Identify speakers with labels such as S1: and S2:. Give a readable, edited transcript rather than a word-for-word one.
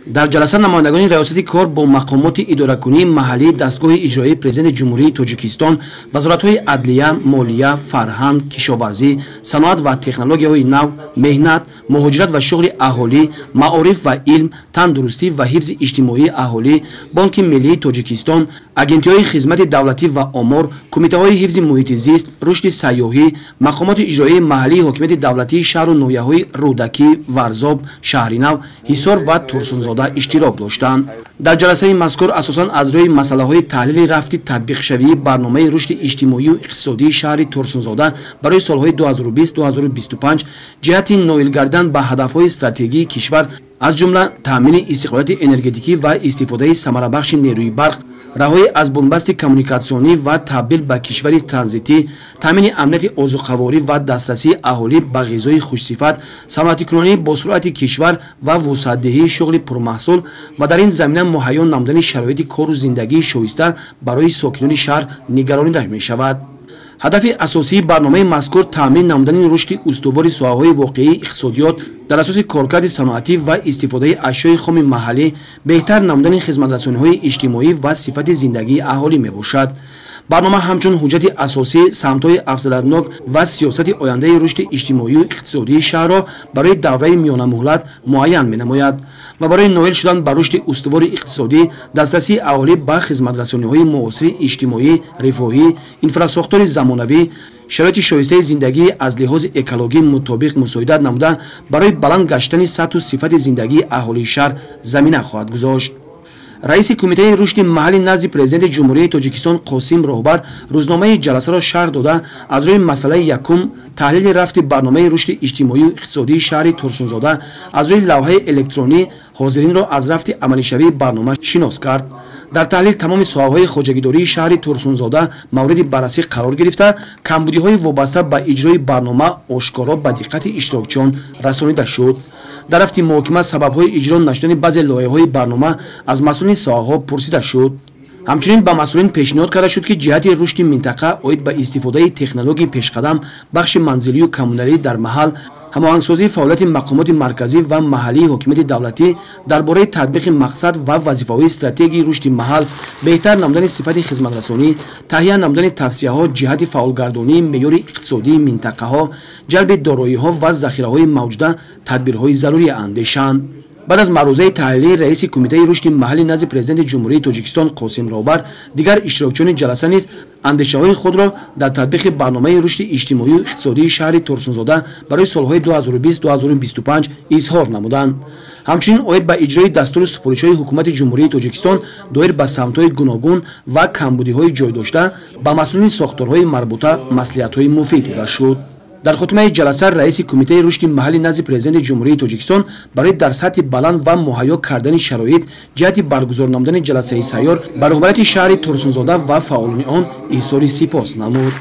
S1: Дар ҷаласа намояндагони Раёсати кор бо мақомоти идоракунии маҳаллии дастгоҳи иҷроии Президенти Ҷумҳурии Тоҷикистон, вазоратҳои адлия, молия, фарҳанг, кишоварзӣ, саноат ва технологияҳои нав, меҳнат, муҳоҷират ва шуғли аҳолӣ, маориф ва илм, тандурустӣ ва ҳифзи иҷтимоии аҳолӣ, Бонки миллии Тоҷикистон, агентиҳои хизмати давлатӣ ва омор, кумитаҳои ҳифзи муҳити зист, рушди сайёҳӣ, мақомоти иҷроии маҳаллии ҳокимияти давлатии шаҳру ноҳияҳои Рӯдакӣ, Варзоб, Шаҳринав, Ҳисор ва Турсунзода иштирок доштанд. Дар ҷаласаи мазкур асосан аз рӯи масъалаҳои таҳлили рафти татбиқшавии барномаи рушди иҷтимоию иқтисодии шаҳри Турсунзода барои солҳои 2020-2025 ҷиҳати ноил гардан ба ҳадафҳои стратегии кишвар, аз ҷумла таъмини истиқлолияти энергетикӣ ва истифодаи самарабахши нерӯи барқ, раҳоӣ аз бунбасти коммуникатсионӣ ва табдил ба кишвари транзитӣ, таъмини амнияти озуқаворӣ ва дастрасии аҳолӣ ба ғизои хушсифат, саноатикунонии босуръати кишвар ва вусъатдиҳии шуғли пурмаҳсул ва дар ин замина муҳайё намудани шароити кору зиндагии шоиста барои сокинони шаҳр нигаронида мешавад. Ҳадафи асосии барномаи мазкур таъмин намудани рушди устувори соҳаҳои воқеии иқтисодиёт дар асоси коркарди саноатӣ ва истифодаи ашёи хоми маҳаллӣ, беҳтар намудани хизматрасониҳои иҷтимоӣ ва сифати зиндагии аҳолӣ мебошад. Барнома ҳамчун ҳуҷҷати асосӣ самтҳои афзалиятнок ва сиёсати ояндаи рушди иҷтимоию иқтисодии шаҳрро барои давраи миёнамуҳлат муайян менамояд ва барои ноил шудан ба рушди устувори иқтисодӣ, дастрасии аҳолӣ ба хизматрасониҳои муосири иҷтимоӣ, рифоҳӣ, инфрасохтори замонавӣ, шароити шоистаи зиндагӣ аз лиҳози экологӣ мутобиқ мусоидат намуда барои баланд гаштани сатҳу сифати зиндагии аҳолии шаҳр замина хоҳад гузошт. Раиси Кумитаи рушди маҳалли назди Президенти Ҷумҳурии Тоҷикистон Қосим Роҳбар рӯзномаи ҷаласаро шарҳ дода, аз рӯи масъалаи якум таҳлили рафти барномаи рушди иҷтимоию иқтисодии шаҳри Турсунзода аз рӯи лавҳаи электронӣ ҳозиринро аз рафти амалишавии барнома шинос кард. Дар таҳлил тамоми соҳаҳои хоҷагидории шаҳри Турсунзода мавриди баррасӣ қарор гирифта, камбудиҳои вобаста ба иҷрои барнома ошкоро ба диққати иштирокчиён расонида шуд. Дар рафти муҳокима сабабҳои иҷро нашудани баъзе лоиҳаҳои барнома аз масъулини соҳаҳо пурсида шуд. Ҳамчунин ба масъулин пешниҳод карда шуд, ки ҷиҳати рушди минтақа оид ба истифодаи технологияи пешқадам, бахши манзилию коммуналӣ дар маҳал, ҳамоҳангсозии фаъолияти мақомоти марказӣ ва маҳаллии ҳокимияти давлатӣ дар бораи татбиқи мақсад ва вазифаҳои стратегияи рушди маҳал, беҳтар намудани сифати хизматрасонӣ, таҳия намудани тавсияҳо ҷиҳати фаъолгардонии меъёри иқтисодии минтақаҳо, ҷалби дороиҳо ва захираҳои мавҷуда тадбирҳои зарурӣ андешанд. Баъд аз маърузаи таҳлилии раиси Кумитаи рушди маҳалли назди Президенти Ҷумҳурии Тоҷикистон Қосим Роҳбар, дигар иштирокчиёни ҷаласа низ андешаҳои худро дар татбиқи барномаи рушди иҷтимоию иқтисодии шаҳри Турсунзода барои солҳои 2020-2025 изҳор намуданд. Ҳамчунин оид ба иҷрои дастуру супоришҳои Ҳукумати Ҷумҳурии Тоҷикистон доир ба самтҳои гуногун ва камбудиҳои ҷой дошта ба масъулини сохторҳои марбута маслиҳатҳои муфид дода шуд. Дар хотимаи ҷаласа раиси Кумитаи рушди маҳалли назди Президенти Ҷумҳурии Тоҷикистон барои дар сатҳи баланд ва муҳайё кардани шароит ҷиҳати баргузор намудани ҷаласаи сайёр ба роҳбарияти шаҳри Турсунзода ва фаъолони он изҳори сипос намуд.